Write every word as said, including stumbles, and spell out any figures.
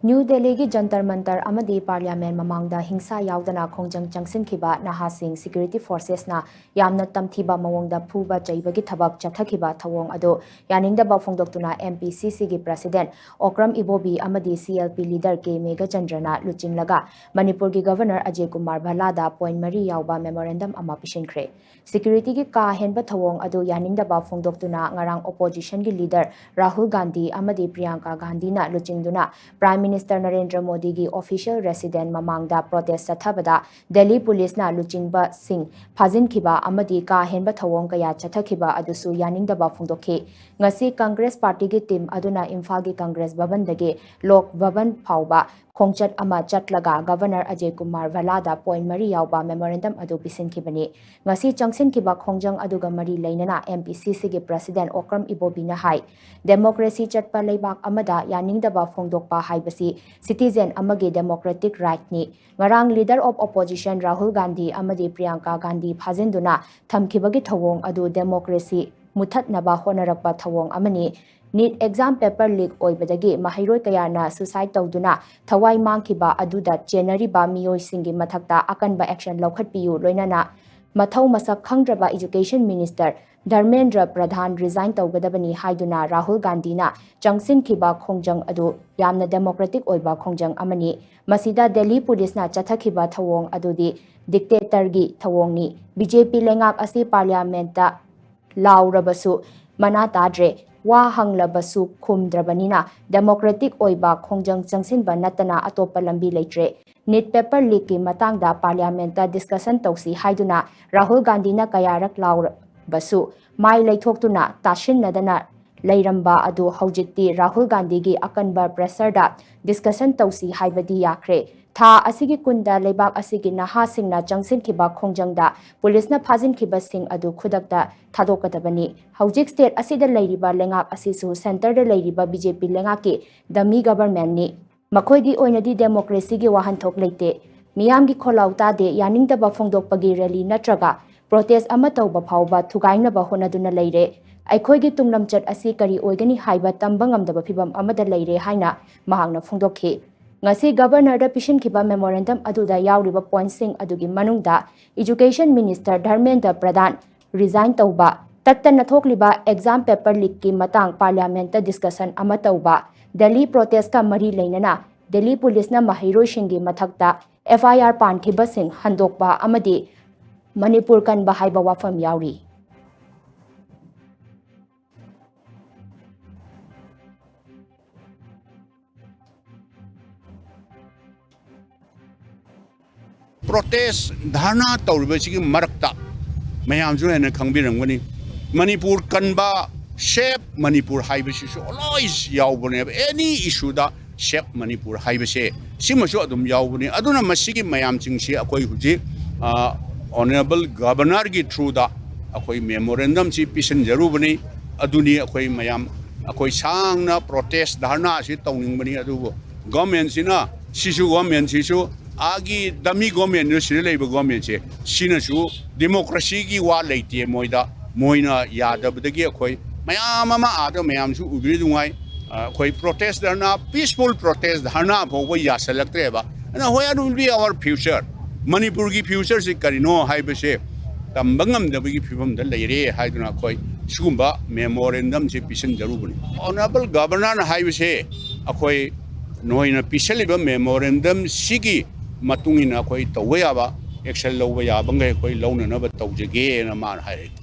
New ꯗꯦꯜꯂꯤꯒꯤ ꯖꯟꯇꯔ ꯃꯟꯇꯔ ꯑꯃꯗꯤ parliament ꯃꯃꯥꯡꯗ ꯍꯤꯡꯁꯥ ꯌꯥꯎꯗꯅ ꯈꯣꯡꯖꯪ ꯆꯪꯁꯤꯟꯈꯤꯕ ꯅꯍꯥꯁꯤꯡ ꯁꯦꯀ꯭ꯌꯨꯔꯤꯇꯤ ꯐꯣꯔꯁꯦꯁꯅ ꯌꯥꯝꯅ ꯇꯝꯊꯤꯕ ꯃꯑꯣꯡꯗ ꯐꯨꯕ ꯆꯩꯕꯒꯤ ꯊꯕꯛ ꯆꯠꯊꯈꯤꯕ ꯊꯧꯑꯣꯡ ꯑꯗꯨ ꯌꯥꯅꯤꯡꯗꯕ ꯐꯣꯡꯗꯣꯛꯇꯨꯅ ꯑꯦꯝ ꯄꯤ ꯁꯤ ꯁꯤꯒꯤ ꯄ꯭ꯔꯁꯤꯗꯦꯟ ꯑꯣꯀ꯭ꯔꯝ ꯏꯕꯣꯕꯤ ꯑꯃꯗꯤ ꯁꯤ ꯑꯦꯜ ꯄꯤ ꯂꯤꯗꯔ ꯀꯦ ꯃꯦꯘꯆꯟꯗ꯭ꯔꯅ ꯂꯨꯆꯤꯡꯂꯒ ꯃꯅꯤꯄꯨꯔꯒꯤ ꯒꯚꯔꯅꯔ ꯑꯖꯌ ꯀꯨꯃꯥꯔ ꯚꯜꯂꯥꯗ ꯄꯣꯏꯟ ꯃꯔꯤ ꯌꯥꯎꯕ ꯃꯦꯃꯣꯔꯦꯟꯗꯝ ꯑꯃ ꯄꯤꯁꯤꯟꯈ꯭ꯔꯦ꯫ ꯁꯦꯀ꯭ꯌꯨꯔꯤꯇꯤꯒꯤ ꯀꯥ ꯍꯦꯟꯕ ꯊꯧꯑꯣꯡ ꯑꯗꯨ ꯌꯥꯅꯤꯡꯗꯕ ꯐꯣꯡꯗꯣꯛꯇꯨꯅ ꯉꯔꯥꯡ ꯑꯣꯄꯣꯖꯤꯁꯟꯒꯤ ꯂꯤꯗꯔ ꯔꯥꯍꯨꯜ ꯒꯥꯟꯙꯤ ꯑꯃꯗꯤ ꯄ꯭ꯔꯤꯌꯥꯡꯀꯥ ꯒꯥꯟꯙꯤꯅ ꯂꯨꯆꯤꯡꯗꯨꯅ ꯄ꯭ꯔꯥꯏꯝ ꯃꯤꯅꯤꯁꯇꯔ ꯅꯔꯦꯟꯗ꯭ꯔ ꯃꯣꯗꯤꯒꯤ ꯑꯣꯐꯤꯁꯤꯌꯦꯜ ꯔꯦꯁꯤꯗꯦꯟ ꯃꯃꯥꯡꯗ ꯄ꯭ꯔꯣꯇꯦꯁ ꯆꯠꯊꯕꯗ ꯗꯦꯜꯂꯤ ꯄꯨꯂꯤꯁꯅ ꯂꯨꯆꯤꯡꯕꯁꯤꯡ ꯐꯥꯖꯤꯟꯈꯤꯕ ꯑꯃꯗꯤ ꯀꯥ ꯍꯦꯟꯕ ꯊꯧꯑꯣꯡ ꯀꯌꯥ ꯆꯠꯊꯈꯤꯕ ꯑꯗꯨꯁꯨ ꯌꯥꯅꯤꯡꯗꯕ ꯐꯣꯡꯗꯣꯛꯈꯤ꯫ ꯉꯁꯤ ꯀꯪꯒ꯭ꯔꯦꯁ ꯄꯥꯔꯇꯤꯒꯤ ꯇꯤꯝ ꯑꯗꯨꯅ ꯏꯝꯐꯥꯜꯒꯤ ꯀꯪꯒ꯭ꯔꯦꯁ ꯚꯕꯟꯗꯒꯤ ꯂꯣꯛ ꯚꯕꯟ ꯐꯥꯎꯕ ꯈꯣꯡꯆꯠ ꯑꯃ ꯆꯠꯂꯒ ꯒꯚꯔꯅꯔ ꯑꯖꯌ ꯀꯨꯃꯥꯔ ꯚꯜꯂꯥꯗ ꯄꯣꯏꯟ ꯃꯔꯤ ꯌꯥꯎꯕ ꯃꯦꯃꯣꯔꯦꯟꯗꯝ ꯑꯗꯨ ꯄꯤꯁꯤꯟꯈꯤꯕꯅꯤ꯫ ꯉꯁꯤ ꯆꯪꯁꯤꯟꯈꯤꯕ ꯈꯣꯡꯖꯪ ꯑꯗꯨꯒ ꯃꯔꯤ ꯂꯩꯅꯅ ꯑꯦꯝ ꯄꯤ ꯁꯤ ꯁꯤꯒꯤ ꯄ꯭ꯔꯁꯤꯗꯦꯟ ꯑꯣꯀ꯭ꯔꯝ ꯏꯕꯣꯕꯤꯅ ꯍꯥꯏ, ꯗꯦꯃꯣꯀ꯭ꯔꯦꯁꯤ ꯆꯠꯄ ꯂꯩꯕꯥꯛ ꯑꯃꯗ ꯌꯥꯅꯤꯡꯗꯕ ꯐꯣꯡꯗꯣꯛꯄ ꯍꯥꯏꯕꯁꯤ ꯁꯤꯇꯤꯖꯦꯟ ꯑꯃꯒꯤ ꯗꯦꯃꯣꯀ꯭ꯔꯦꯇꯤꯛ ꯔꯥꯏꯠꯅꯤ꯫ ꯉꯔꯥꯡ leader of opposition Rahul Gandhi ꯑꯃꯗꯤ ꯄ꯭ꯔꯤꯌꯥꯡꯀꯥ ꯒꯥꯟꯙꯤ ꯐꯥꯖꯤꯟꯗꯨꯅ ꯊꯝꯈꯤꯕꯒꯤ ꯊꯧꯑꯣꯡ ꯑꯗꯨ ꯗꯦꯃꯣꯀ꯭ꯔꯦꯁꯤ ꯃꯨꯊꯠꯅꯕ ꯍꯣꯠꯅꯔꯛꯄ ꯊꯧꯑꯣꯡ ꯑꯃꯅꯤ꯫ ꯅꯤꯠ ꯑꯦꯛꯖꯥꯝ ꯄꯦꯄꯔ ꯂꯤꯛ ꯑꯣꯏꯕꯗꯒꯤ ꯃꯍꯩꯔꯣꯏ ꯀꯌꯥꯅ ꯁꯨꯁꯥꯏꯗ ꯇꯧꯗꯨꯅ ꯊꯋꯥꯏ ꯃꯥꯡꯈꯤꯕ ꯑꯗꯨꯗ ꯆꯦꯟꯅꯔꯤꯕ ꯃꯤꯑꯣꯏꯁꯤꯡꯒꯤ ꯃꯊꯛꯇ ꯑꯀꯟꯕ ꯑꯦꯛꯁꯟ ꯂꯧꯈꯠꯄꯤꯌꯨ, ꯂꯣꯏꯅꯅ ꯃꯊꯧ ꯃꯁꯛ ꯈꯪꯗ꯭ꯔꯕ ꯏꯖꯨꯀꯦꯁꯟ ꯃꯤꯅꯤꯁꯇꯔ ꯙꯔꯃꯦꯟꯗ꯭ꯔ ꯄ꯭ꯔꯙꯥꯟ ꯔꯤꯖꯥꯏꯟ ꯇꯧꯒꯗꯕꯅꯤ ꯍꯥꯏꯗꯨꯅ ꯔꯥꯍꯨꯜ ꯒꯥꯟꯙꯤꯅ ꯆꯪꯁꯤꯟꯈꯤꯕ ꯈꯣꯡꯖꯪ ꯑꯗꯨ ꯌꯥꯝꯅ ꯗꯦꯃꯣꯀ꯭ꯔꯦꯇꯤꯛ ꯑꯣꯏꯕ ꯈꯣꯡꯖꯪ ꯑꯃꯅꯤ꯫ ꯃꯁꯤꯗ ꯗꯦꯜꯂꯤ ꯄꯨꯂꯤꯁꯅ ꯆꯠꯊꯈꯤꯕ ꯊꯧꯑꯣꯡ ꯑꯗꯨꯗꯤ ꯗꯤꯛꯇꯦꯇꯔꯒꯤ ꯊꯧꯑꯣꯡꯅꯤ꯫ ꯕꯤ ꯖꯦ ꯄꯤ ꯂꯩꯉꯥꯛ ꯑꯁꯤ ꯄꯥꯔꯂꯤꯌꯥꯃꯦꯟꯠꯇ ꯂꯥꯎꯔꯕꯁꯨ ꯃꯅꯥ ꯇꯥꯗ꯭ꯔꯦ꯫ ꯋꯥ ꯍꯪꯂꯕꯁꯨ ꯈꯨꯝꯗ꯭ꯔꯕꯅꯤꯅ ꯗꯦꯃꯣꯀ꯭ꯔꯦꯇꯤꯛ ꯑꯣꯏꯕ ꯈꯣꯡꯖꯪ ꯆꯪꯁꯤꯟꯕ ꯅꯠꯇꯅ ꯑꯇꯣꯞꯄ ꯂꯝꯕꯤ ꯂꯩꯇ꯭ꯔꯦ꯫ ꯅꯤꯠ ꯄꯦꯄꯔ ꯂꯤꯛꯀꯤ ꯃꯇꯥꯡꯗ ꯄꯥꯔꯂꯤꯌꯥꯃꯦꯟꯠꯇ ꯗꯤꯁꯀꯁꯟ ꯇꯧꯁꯤ ꯍꯥꯏꯗꯨꯅ ꯔꯥꯍꯨꯜ ꯒꯥꯟꯙꯤꯅ ꯀꯌꯥꯔꯛ ꯂꯥꯎꯔꯕꯁꯨ ꯃꯥꯏ ꯂꯩꯊꯣꯛꯇꯨꯅ ꯇꯥꯁꯤꯟꯅꯗꯅ ꯂꯩꯔꯝꯕ ꯑꯗꯨ ꯍꯧꯖꯤꯛꯇꯤ ꯔꯥꯍꯨꯜ ꯒꯥꯟꯙꯤꯒꯤ ꯑꯀꯟꯕ ꯄ꯭ꯔꯦꯁꯔꯗ ꯗꯤꯁꯀꯁꯟ ꯇꯧꯁꯤ ꯍꯥꯏꯕꯗꯤ ꯌꯥꯈ꯭ꯔꯦ꯫ ꯊꯥ ꯑꯁꯤꯒꯤ ꯀꯨꯟꯗ ꯂꯩꯕꯥꯛ ꯑꯁꯤꯒꯤ ꯅꯍꯥꯁꯤꯡꯅ ꯆꯪꯁꯤꯟꯈꯤꯕ ꯈꯣꯡꯖꯪꯗ ꯄꯨꯂꯤꯁꯅ ꯐꯥꯖꯤꯟꯈꯤꯕꯁꯤꯡ ꯑꯗꯨ ꯈꯨꯗꯛꯇ ꯊꯥꯗꯣꯛꯀꯗꯕꯅꯤ꯫ ꯍꯧꯖꯤꯛ ꯁ꯭ꯇꯦꯠ ꯑꯁꯤꯗ ꯂꯩꯔꯤꯕ ꯂꯩꯉꯥꯛ ꯑꯁꯤꯁꯨ ꯁꯦꯟꯇꯔꯗ ꯂꯩꯔꯤꯕ ꯕꯤ ꯖꯦ ꯄꯤ ꯂꯩꯉꯥꯛꯀꯤ ꯗꯃꯤ ꯒꯕꯔꯃꯦꯟꯠꯅꯤ꯫ ꯃꯈꯣꯏꯒꯤ ꯑꯣꯏꯅꯗꯤ ꯗꯦꯃꯣꯀ꯭ꯔꯦꯁꯤꯒꯤ ꯋꯥꯍꯟꯊꯣꯛ ꯂꯩꯇꯦ꯫ ꯃꯤꯌꯥꯝꯒꯤ ꯈꯣꯜꯂꯥꯎ ꯇꯥꯗꯦ, ꯌꯥꯅꯤꯡꯗꯕ ꯐꯣꯡꯗꯣꯛꯄꯒꯤ ꯔꯦꯂꯤ ꯅꯠꯇ꯭ꯔꯒ ꯄ꯭ꯔꯣꯇꯦꯁ ꯑꯃ ꯇꯧꯕ ꯐꯥꯎꯕ ꯊꯨꯒꯥꯏꯅꯕ ꯍꯣꯠꯅꯗꯨꯅ ꯂꯩꯔꯦ꯫ ꯑꯩꯈꯣꯏꯒꯤ ꯇꯨꯡꯂꯝꯆꯠ ꯑꯁꯤ ꯀꯔꯤ ꯑꯣꯏꯒꯅꯤ ꯍꯥꯏꯕ ꯇꯝꯕ ꯉꯝꯗꯕ ꯐꯤꯚꯝ ꯑꯃꯗ ꯂꯩꯔꯦ ꯍꯥꯏꯅ ꯃꯍꯥꯛꯅ ꯐꯣꯡꯗꯣꯛꯈꯤ꯫ ꯉꯁꯤ ꯒꯕꯔꯅꯔꯗ ꯄꯤꯁꯤꯟꯈꯤꯕ ꯃꯦꯃꯣꯔꯦꯟꯗꯝ ꯑꯗꯨꯗ ꯌꯥꯎꯔꯤꯕ ꯄꯣꯏꯟꯠꯁꯤꯡ ꯑꯗꯨꯒꯤ ꯃꯅꯨꯡꯗ ꯏꯖꯨꯀꯦꯁꯟ ꯃꯤꯅꯤꯁꯇꯔ ꯙꯔꯃꯦꯟꯗ꯭ꯔ ꯄ꯭ꯔꯙꯥꯟ ꯔꯤꯖꯥꯏꯟ ꯇꯧꯕ, ꯇꯠꯇꯅ ꯊꯣꯛꯂꯤꯕ ꯑꯦꯛꯖꯥꯝ ꯄꯦꯄꯔ ꯂꯤꯛꯀꯤ ꯃꯇꯥꯡ ꯄꯥꯔꯂꯤꯌꯥꯃꯦꯟꯠꯇ ꯗꯤꯁꯀꯁꯟ ꯑꯃ ꯇꯧꯕ, ꯗꯦꯜꯂꯤ ꯄ꯭ꯔꯣꯇꯦꯁꯀ ꯃꯔꯤ ꯂꯩꯅꯅ ꯗꯦꯜꯂꯤ ꯄꯨꯂꯤꯁꯅ ꯃꯍꯩꯔꯣꯏꯁꯤꯡꯒꯤ ꯃꯊꯛꯇ ꯑꯦꯐ ꯑꯥꯏ ꯑꯥꯔ ꯄꯥꯟꯈꯤꯕꯁꯤꯡ ꯍꯟꯗꯣꯛꯄ ꯑꯃꯗꯤ ꯃꯅꯤꯄꯨꯔ ꯀꯟꯕ ꯍꯥꯏꯕ ꯋꯥꯐꯝ ꯌꯥꯎꯔꯤ꯫ ꯄ꯭ꯔꯣꯇꯦꯁ ꯙꯔꯅꯥ ꯇꯧꯔꯤꯕꯁꯤꯒꯤ ꯃꯔꯛꯇ ꯃꯌꯥꯝꯁꯨ ꯍꯦꯟꯅ ꯈꯪꯕꯤꯔꯝꯒꯅꯤ, ꯃꯅꯤꯄꯨꯔ ꯀꯟꯕ, ꯁꯦꯞ ꯃꯅꯤꯄꯨꯔ ꯍꯥꯏꯕꯁꯤꯁꯨ ꯑꯣꯜꯋꯦꯁ ꯌꯥꯎꯕꯅꯦꯕ꯫ ꯑꯦꯅꯤ ꯏꯁꯨꯗ ꯁꯦꯞ ꯃꯅꯤꯄꯨꯔ ꯍꯥꯏꯕꯁꯦ ꯁꯤꯃꯁꯨ ꯑꯗꯨꯝ ꯌꯥꯎꯕꯅꯤ꯫ ꯑꯗꯨꯅ ꯃꯁꯤꯒꯤ ꯃꯌꯥꯝꯁꯤꯡꯁꯤ ꯑꯩꯈꯣꯏ ꯍꯧꯖꯤꯛ ꯑꯣꯅꯔꯦꯕꯜ ꯒꯕꯔꯅꯔꯒꯤ ꯊ꯭ꯔꯨꯗ ꯑꯩꯈꯣꯏ ꯃꯦꯃꯣꯔꯦꯟꯗꯝꯁꯤ ꯄꯤꯁꯤꯟꯖꯔꯨꯕꯅꯤ꯫ ꯑꯗꯨꯅꯤ ꯑꯩꯈꯣꯏ ꯃꯌꯥꯝ, ꯑꯩꯈꯣꯏ ꯁꯥꯡꯅ ꯄ꯭ꯔꯣꯇꯦꯁ ꯙꯔꯅꯥꯁꯤ ꯇꯧꯅꯤꯡꯕꯅꯤ, ꯑꯗꯨꯕꯨ ꯒꯣꯔꯃꯦꯟꯁꯤꯅ, ꯁꯤꯁꯨ ꯒꯣꯔꯃꯦꯟꯁꯤꯁꯨ ꯑꯥꯒꯤ ꯗꯃꯤ ꯒꯣꯔꯃꯦꯟꯗꯨ, ꯁꯤꯗ ꯂꯩꯕ ꯒꯣꯔꯃꯦꯟꯁꯦ, ꯁꯤꯅꯁꯨ ꯗꯦꯃꯣꯀ꯭ꯔꯦꯁꯤꯒꯤ ꯋꯥ ꯂꯩꯇꯦ ꯃꯣꯏꯗ꯫ ꯃꯣꯏꯅ ꯌꯥꯗꯕꯗꯒꯤ ꯑꯩꯈꯣꯏ ꯃꯌꯥꯝ ꯑꯃ ꯑꯥꯗ ꯃꯌꯥꯝꯁꯨ ꯎꯕꯤꯔꯤꯗꯨꯉꯥꯏ, ꯑ, ꯑꯩꯈꯣꯏ ꯄ꯭ꯔꯣꯇꯦꯁ ꯙꯔꯅꯥ, ꯄꯤꯁꯐꯨꯜ ꯄ꯭ꯔꯣꯇꯦꯁ ꯙꯔꯅꯥ ꯐꯥꯎꯕ ꯌꯥꯁꯜꯂꯛꯇ꯭ꯔꯦꯕ꯫ ꯑꯗꯨꯅ what will be our future? ꯃꯅꯤꯄꯨꯔꯒꯤ ꯐ꯭ꯌꯨꯆꯔꯁꯤ ꯀꯔꯤꯅꯣ ꯍꯥꯏꯕꯁꯦ ꯇꯝꯕ ꯉꯝꯗꯕꯒꯤ ꯐꯤꯕꯝꯗ ꯂꯩꯔꯦ ꯍꯥꯏꯗꯨꯅ ꯑꯩꯈꯣꯏ ꯁꯤꯒꯨꯝꯕ ꯃꯦꯃꯣꯔꯦꯟꯗꯝꯁꯤ ꯄꯤꯁꯤꯟꯖꯔꯨꯕꯅꯤ꯫ ꯑꯣꯅꯔꯦꯕꯜ ꯒꯕꯔꯅꯔꯅ ꯍꯥꯏꯕꯁꯦ ꯑꯩꯈꯣꯏ ꯅꯣꯏꯅ ꯄꯤꯁꯜꯂꯤꯕ ꯃꯦꯃꯣꯔꯦꯟꯗꯝꯁꯤꯒꯤ ꯃꯇꯨꯡ ꯏꯟꯅ ꯑꯩꯈꯣꯏ ꯇꯧꯕ ꯌꯥꯕ, ꯑꯦꯛꯁꯟ ꯂꯧꯕ ꯌꯥꯕ ꯃꯈꯩ ꯑꯩꯈꯣꯏ ꯂꯧꯅꯅꯕ ꯇꯧꯖꯒꯦꯅ ꯃꯥꯅ ꯍꯥꯏꯔꯛꯏ꯫